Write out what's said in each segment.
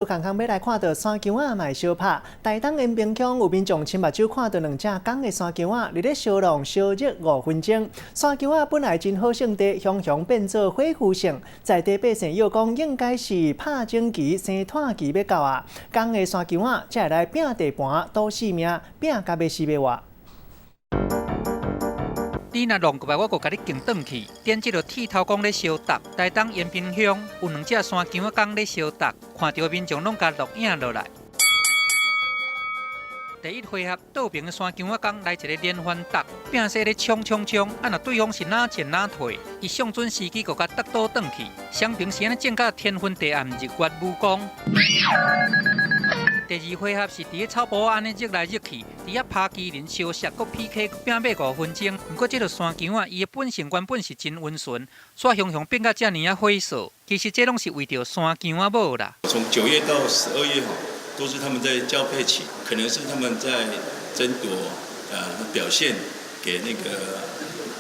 共款欲來看著山羌仔嘛會相拍，台東延平鄉有民眾親目睭看著兩隻公的山羌仔佇咧相弄相熱五分鐘。山羌仔本來真好性地，雄雄變做火夫性，在地百姓又講應該是拍種期生湠期欲到啊，公的山羌仔才會來拚地盤賭性命，拚共欲死欲活。你若弄過來，我閣共你敬轉去。頂這个剃頭公咧相鬥，台東延平鄉有兩隻山羌仔公咧相鬥，看著民眾攏共錄影落來。第一回合，倒爿的山羌仔公來一個連環踢，拚勢咧衝衝衝，啊若對方是哪前哪退，伊上準時機閣共踢倒轉去，雙爿是按呢戰甲天昏地暗，日月無光。第二回合是佇咧草埔按呢熱來熱去，佇遐拍機輪相殺，閣 PK 拚欲五分鐘。毋過這个山羌仔，伊的本性原本是真溫順，煞雄雄變甲遮爾仔火燥。其實這攏是為著山羌仔母啦。從9月到12月吼，都是他們在交配期，可能是他們在爭奪表現給那個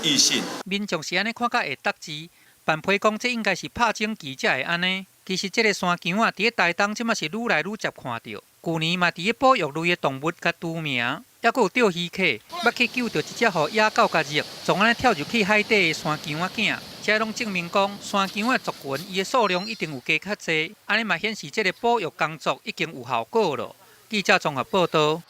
異性。民眾是按呢看甲會得志，辦批講這應該是拍種期才會按呢。其實這个山羌仔佇咧台東這馬是愈來愈捷看著。舊年嘛佇咧保育類的動物共除名，猶閣有釣魚客，捌去救著一隻予野狗共虐，總按呢跳入去海底的山羌仔囝，這攏證明講山羌仔族群伊的數量一定有加較濟，按呢嘛顯示這个保育工作已經有效果囉。記者綜合報導。